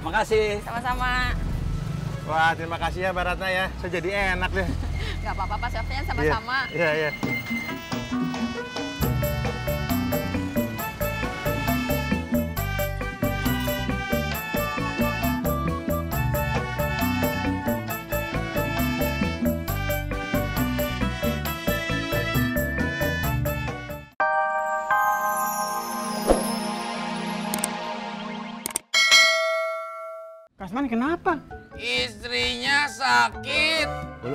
makasih. Sama-sama. Wah, terima kasih ya Mbak Ratna ya. Saya jadi enak deh. Nggak apa-apa Pak Sofyan, sama-sama. Iya, iya. Kasman kenapa? Istrinya sakit.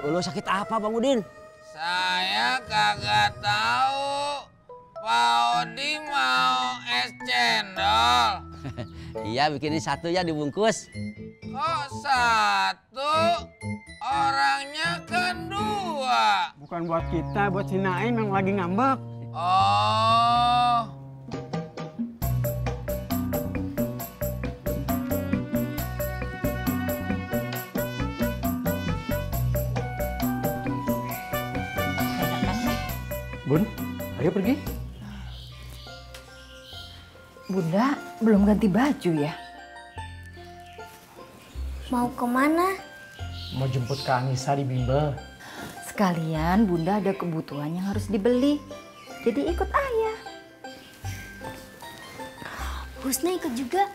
Ulu sakit apa Bang Udin? Saya kagak tahu. Pak Odi mau es cendol. Iya, bikinin satu ya dibungkus. Kok satu? Orangnya kan dua. Bukan buat kita, buat si Naim yang lagi ngambek. Oh. Bun, ayo pergi. Bunda belum ganti baju ya? Mau kemana? Mau jemput Kak Anissa di bimbel. Sekalian Bunda ada kebutuhan yang harus dibeli. Jadi ikut ayah. Husna ikut juga?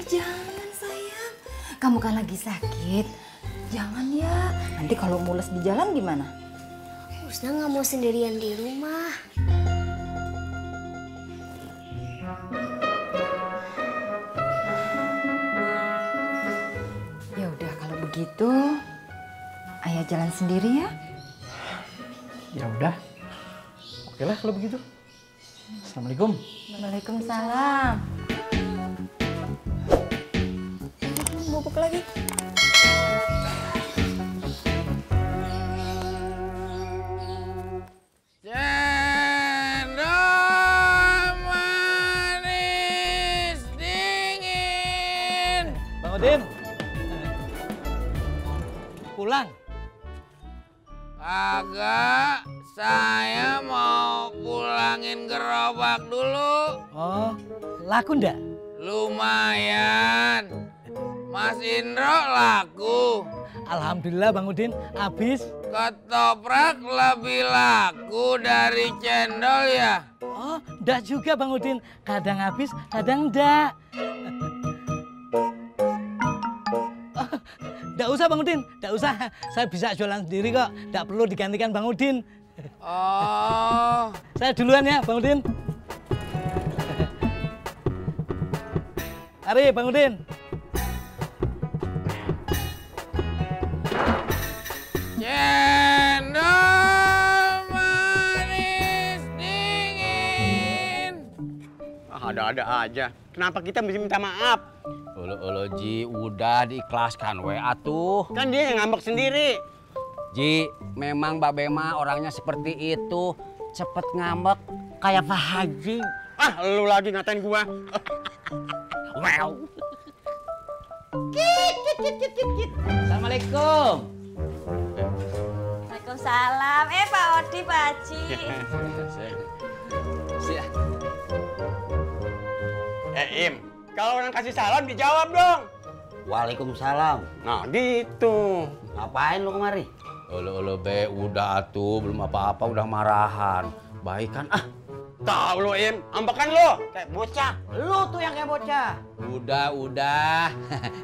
Jangan sayang. Kamu kan lagi sakit. Jangan ya. Nanti kalau mules di jalan gimana? Husna nggak mau sendirian di rumah. Ya udah kalau begitu, ayah jalan sendiri ya. Ya udah. Oke lah kalau begitu. Assalamualaikum. Waalaikumsalam. Bubuk lagi. Cendol manis dingin. Bang Udin. Pulang. Kagak, saya mau pulangin gerobak dulu. Oh, laku ndak? Lumayan. Mas Indro laku. Alhamdulillah Bang Udin, habis. Ketoprak lebih laku dari cendol ya? Oh, ndak juga Bang Udin. Kadang habis, kadang ndak. Oh, ndak usah Bang Udin, ndak usah. Saya bisa jualan sendiri kok. Ndak perlu digantikan Bang Udin. Oh. Saya duluan ya Bang Udin. Mari Bang Udin. Cendol manis dingin. Ada-ada aja. Kenapa kita mesti minta maaf? Ulu Ji, udah diikhlaskan WA tuh. Kan dia yang ngambek sendiri. Ji, memang Mbak Bema orangnya seperti itu. Cepet ngambek kayak Pak Haji. Ah, lu lagi ngatain gua. Wow. Assalamualaikum. Waalaikumsalam. Pak Odi, Pak Haji. Im, kalau orang kasih salam dijawab dong. Waalaikumsalam. Nah, gitu. Ngapain lu kemari? Ulu be, udah atuh, belum apa-apa udah marahan. Baik kan? Ah, tahu lo Im, ambekan lo kayak bocah. lu tuh yang kayak bocah. Udah.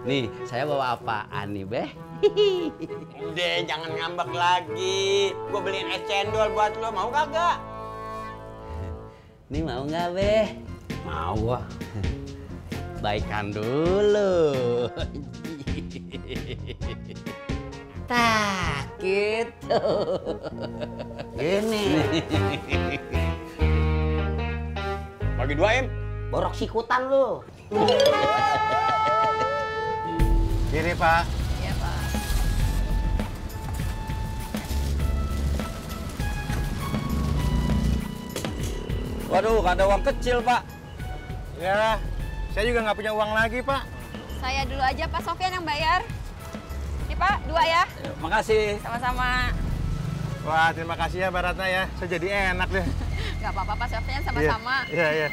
Nih, saya bawa apaan nih, Be? Udah, jangan ngambek lagi. Gua beliin es cendol buat lo, mau kagak? Nih mau nggak, Be? Mau. Baikan dulu. Tak, gitu. Gini. Bagi dua, Im. Borok sikutan lu. Kiri, Pak. Iya, Pak. Waduh, ada uang kecil, Pak. Ya, saya juga nggak punya uang lagi, Pak. Saya dulu aja Pak Sofyan yang bayar. Ini Pak, 2 ya. Makasih. Sama-sama. Wah, terima kasih ya Mbak Ratna ya. Saya jadi enak deh. Nggak apa-apa Pak Sofyan, sama-sama. Iya.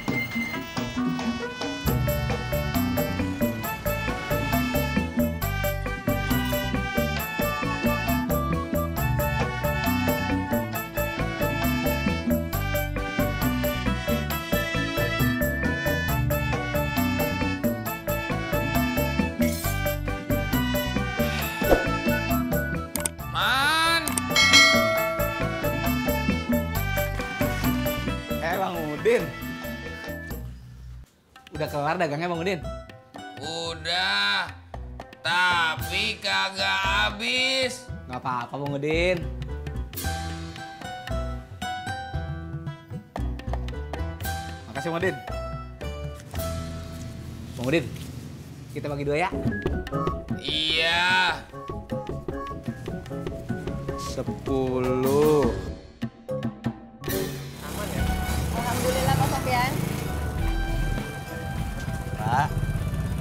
Bang Udin. Udah kelar dagangnya Bang Udin? Udah, tapi kagak habis. Gak apa-apa Bang Udin. Makasih Bang Udin. Bang Udin, kita bagi 2 ya? Iya. 10. Alhamdulillah Pak Sofyan. Pak.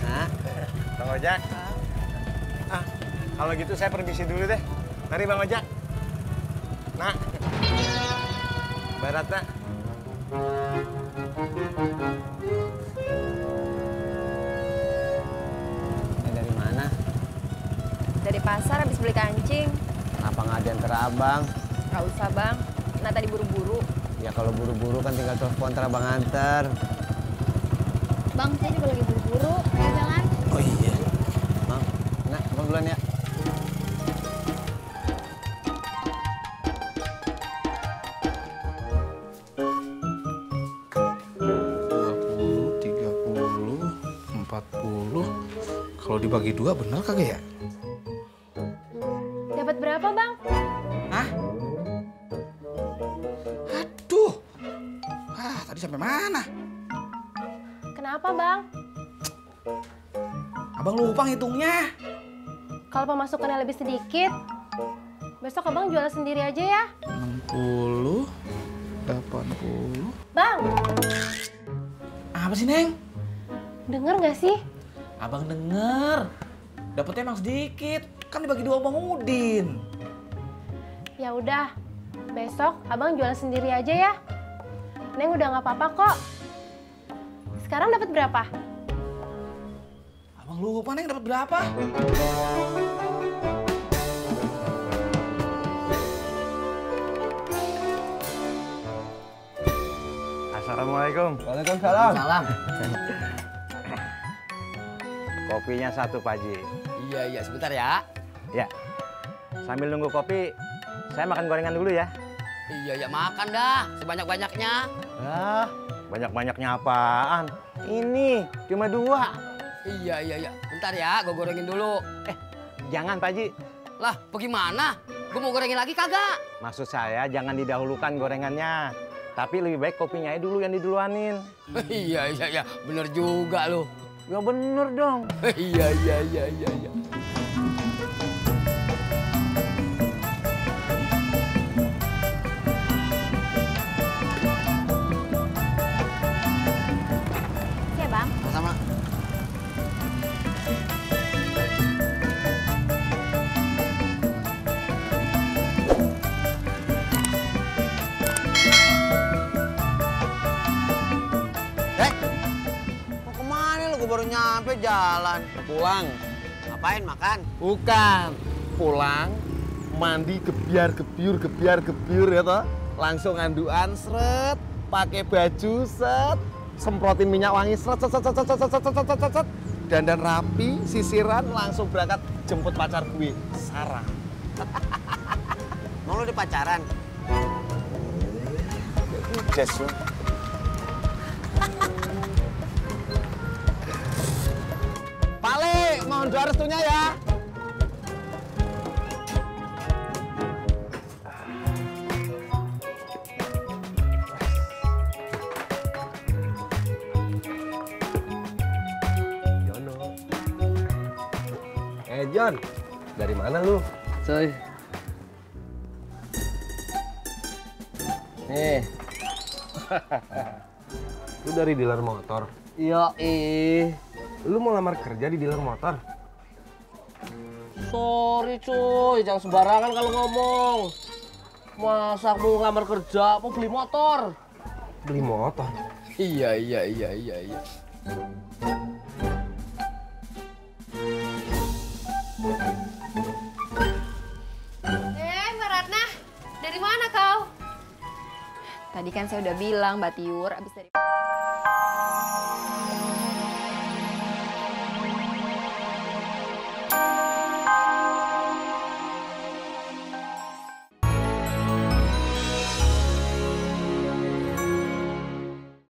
Nah. Bang Ojak. Ah, kalau gitu saya permisi dulu deh. Mari Bang Ojak. Nah. Mbak Ratna. Ini dari mana? Dari pasar habis beli kancing. Kenapa nggak diantar abang? Gak usah bang, nah tadi buru-buru. Ya kalau buru-buru kan tinggal telepon ntar abang antar. Bang, saya juga lagi buru-buru. Ayo jalan. Oh iya. Bang, nah abang duluan ya. Kalau dibagi 2 bener kagak ya? Dapat berapa, Bang? Hah? Aduh. Tadi sampai mana? Kenapa, Bang? Abang lupa ngitungnya. Kalau pemasukannya lebih sedikit, besok Abang jual sendiri aja ya. 60, 80. Bang, Apa sih, Neng? denger nggak sih? Abang denger. Dapetnya emang sedikit. Kan dibagi 2 Bang Udin. Ya udah, besok Abang jual sendiri aja ya. Neng udah nggak apa-apa kok. Sekarang dapat berapa? Abang lupa, Neng, dapat berapa? Assalamualaikum. Waalaikumsalam. Salam. Kopinya 1 Pak Haji. Iya, sebentar ya. Ya. Sambil nunggu kopi, saya makan gorengan dulu ya. Iya, makan dah. Sebanyak-banyaknya. Ah, banyak-banyaknya apaan? Ini cuma 2. Iya. Bentar ya, gue gorengin dulu. Jangan Pak Haji. Lah, bagaimana? Gue mau gorengin lagi kagak? Maksud saya jangan didahulukan gorengannya. Tapi lebih baik kopinya dulu yang diduluanin. Iya. Bener juga lo. Ya bener dong. Iya. Ya bang. Sama. Mau kemana lu? Gue baru nyampe jalan. Pulang. Ngapain makan? Bukan. Pulang, mandi gebiar ya toh. Langsung nganduan seret, pakai baju set, semprotin minyak wangi seret. Dandan rapi, sisiran, langsung berangkat jemput pacar gue, Sarah. Mau lu di pacaran? Jess lu. Pak Le, mohon doa restunya ya. John, dari mana lu? Soy. Nih. Lu dari dealer motor? Iya, Lu mau lamar kerja di dealer motor? Sorry cuy, jangan sembarangan kalau ngomong. Masa mau ngelamar kerja, mau beli motor? Beli motor? Iya. Mbak Ratna, dari mana kau? Tadi kan saya udah bilang Mbak Tiur abis dari